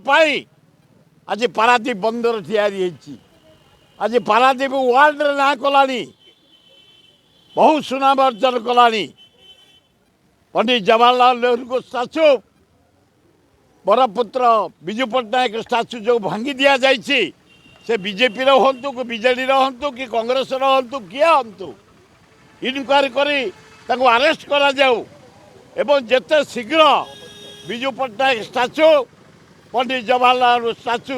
ପାଇଁ ଆଜି ପାରାଦୀପ ବନ୍ଦର ତିଆରି ହେଇଛି। ଆଜି ପାରାଦୀପ ୱାର୍ଲଡରେ ନାଁ କଲାଣି, ବହୁ ସୁନାମ ଅର୍ଜନ କଲାଣି। ପଣ୍ଡିତ ଜବାହରଲାଲ ନେହେରୁଙ୍କ ଷ୍ଟାଚୁ, ବରପୁତ୍ର ବିଜୁ ପଟ୍ଟନାୟକ ଷ୍ଟାଚୁ ଯେଉଁ ଭାଙ୍ଗି ଦିଆଯାଇଛି, ସେ ବିଜେପିର ହୁଅନ୍ତୁ କି ବିଜେଡ଼ିର ହୁଅନ୍ତୁ କି କଂଗ୍ରେସର ହୁଅନ୍ତୁ, କିଏ ହୁଅନ୍ତୁ, ଇନକ୍ୱାରି କରି ତାଙ୍କୁ ଆରେଷ୍ଟ କରାଯାଉ ଏବଂ ଯେତେ ଶୀଘ୍ର ବିଜୁ ପଟ୍ଟନାୟକ ଷ୍ଟାଚୁ, ପଣ୍ଡିତ ଜବାହରଲାଲ ଷ୍ଟାଚୁ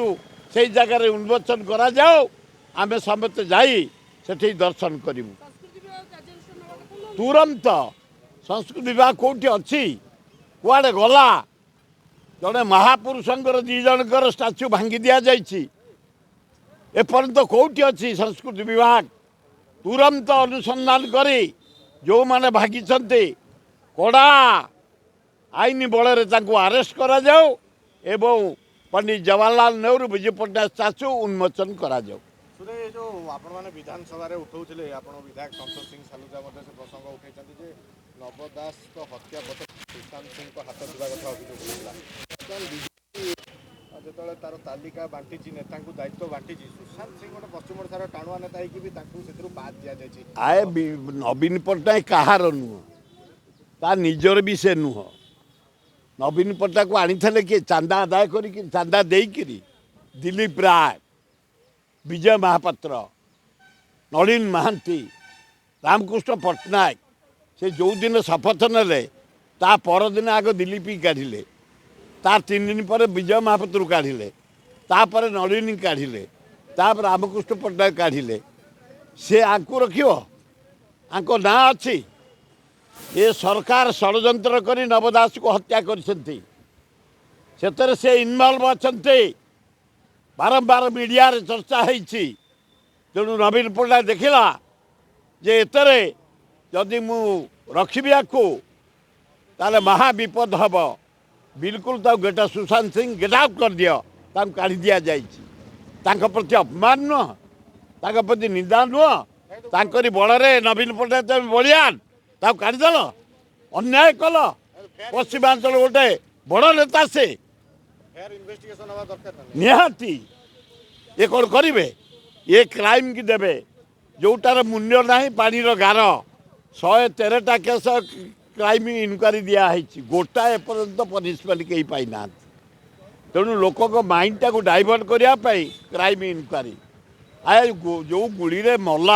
ସେଇ ଜାଗାରେ ଉନ୍ମୋଚନ କରାଯାଉ। ଆମେ ସମସ୍ତେ ଯାଇ ସେଠି ଦର୍ଶନ କରିବୁ। ତୁରନ୍ତ ସଂସ୍କୃତି ବିଭାଗ କେଉଁଠି ଅଛି? କୁଆଡ଼େ ଗଲା? ଜଣେ ମହାପୁରୁଷଙ୍କର, ଦୁଇ ଜଣଙ୍କର ଷ୍ଟାଚୁ ଭାଙ୍ଗି ଦିଆଯାଇଛି, ଏପର୍ଯ୍ୟନ୍ତ କେଉଁଠି ଅଛି ସଂସ୍କୃତି ବିଭାଗ? ତୁରନ୍ତ ଅନୁସନ୍ଧାନ କରି ଯେଉଁମାନେ ଭାଙ୍ଗିଛନ୍ତି, କଡ଼ା ଆଇନ ବଳରେ ତାଙ୍କୁ ଆରେଷ୍ଟ କରାଯାଉ ଏବଂ ପଣ୍ଡିତ ଜବାହରଲାଲ ନେହେରୁ, ବିଜୁ ପଟ୍ଟନାୟକ ଷ୍ଟାଚୁ ଉନ୍ମୋଚନ କରାଯାଉ। ସୁରେ, ଏ ଯୋଉ ଆପଣମାନେ ବିଧାନସଭାରେ ଉଠାଉଥିଲେ, ଆପଣ ବିଧାୟକ ସନ୍ତୋଷ ସିଂ ସାଲୁଜା ମଧ୍ୟ ସେ ପ୍ରସଙ୍ଗ ଉଠାଇଛନ୍ତି ଯେ ନବ ଦାସଙ୍କ ହତ୍ୟା ପଛରେ ସୁଶାନ୍ତ ସିଂଙ୍କ ହାତ ଥିବା କଥା ଅଭିଯୋଗ ହୋଇଥିଲା। ବର୍ତ୍ତମାନ ବିଜେପି ଯେତେବେଳେ ତାର ତାଲିକା ବାଣ୍ଟିଛି, ନେତାଙ୍କୁ ଦାୟିତ୍ୱ ବାଣ୍ଟିଛି, ସୁଶାନ୍ତ ସିଂ ଗୋଟେ ପଶ୍ଚିମ ଓଡ଼ିଶାର ଟାଣୁଆ ନେତା ହେଇକି ବି ତାଙ୍କୁ ସେଥିରୁ ବାଦ ଦିଆଯାଇଛି। ଆଏ, ନବୀନ ପଟ୍ଟନାୟକ କାହାର ନୁହଁ, ତା ନିଜର ବି ସେ ନୁହଁ। ନବୀନ ପଟ୍ଟନାୟକକୁ ଆଣିଥିଲେ କିଏ? ଚାନ୍ଦା ଆଦାୟ କରିକି, ଚାନ୍ଦା ଦେଇକିରି ଦିଲ୍ଲୀପ ରାୟ, ବିଜୟ ମହାପାତ୍ର, ନଳିନ ମହାନ୍ତି, ରାମକୃଷ୍ଣ ପଟ୍ଟନାୟକ। ସେ ଯେଉଁଦିନ ଶପଥ ନେଲେ, ତା ପରଦିନ ଆଗ ଦିଲ୍ଲୀପ କାଢ଼ିଲେ, ତା 3 ଦିନ ପରେ ବିଜୟ ମହାପାତ୍ରକୁ କାଢ଼ିଲେ, ତାପରେ ନଳିନୀ କାଢ଼ିଲେ, ତାପରେ ରାମକୃଷ୍ଣ ପଟ୍ଟନାୟକ କାଢ଼ିଲେ। ସେ ଆଙ୍କୁ ରଖିବ? ଆଙ୍କ ନାଁ ଅଛି। ଏ ସରକାର ଷଡ଼ଯନ୍ତ୍ର କରି ନବ ଦାସକୁ ହତ୍ୟା କରିଛନ୍ତି, ସେଥିରେ ସେ ଇନଭଲ୍ଭ ଅଛନ୍ତି। ବାରମ୍ବାର ମିଡ଼ିଆରେ ଚର୍ଚ୍ଚା ହେଇଛି। ତେଣୁ ନବୀନ ପଟ୍ଟନାୟକ ଦେଖିଲା ଯେ ଏଥିରେ ଯଦି ମୁଁ ରଖିବି ଆକୁ, ତାହେଲେ ମହା ବିପଦ ହେବ। ବିଲକୁଲ ତାକୁ ଗେଟା, ସୁଶାନ୍ତ ସିଂ ଗେଟ୍ ଆଉଟ୍ କରିଦିଅ। ତାଙ୍କୁ କାଢ଼ି ଦିଆଯାଇଛି। ତାଙ୍କ ପ୍ରତି ଅପମାନ ନୁହଁ? ତାଙ୍କ ପ୍ରତି ନିନ୍ଦା ନୁହଁ? ତାଙ୍କରି ବଳରେ ନବୀନ ପଟ୍ଟନାୟକ ତମେ ବଳିଆନ, ତାକୁ କାଢ଼ିଦେଲ, ଅନ୍ୟାୟ କଲ। ପଶ୍ଚିମାଞ୍ଚଳ ଗୋଟେ ବଡ଼ ନେତା ସେ। ଫେୟାର ଇନଭେଷ୍ଟିଗେସନ ହେବା ଦରକାର ନା ନାହିଁ? ନିହାତି। ଏ କ'ଣ କରିବେ? ଏ କ୍ରାଇମ୍ କି ଦେବେ ଯେଉଁଟାର ମୂଲ୍ୟ ନାହିଁ, ପାଣିର ଗାର। 113ଟା କେସ୍ କ୍ରାଇମ୍ ଇନକ୍ୱାରି ଦିଆହେଇଛି, ଗୋଟାଏ ଏପର୍ଯ୍ୟନ୍ତ ପନିସମେଣ୍ଟ କେହି ପାଇନାହାନ୍ତି। ତେଣୁ ଲୋକଙ୍କ ମାଇଣ୍ଡଟାକୁ ଡାଇଭର୍ଟ କରିବା ପାଇଁ କ୍ରାଇମ୍ ଇନକ୍ୱାରି। ଆ ଯେଉଁ ଗୁଳିରେ ମଲା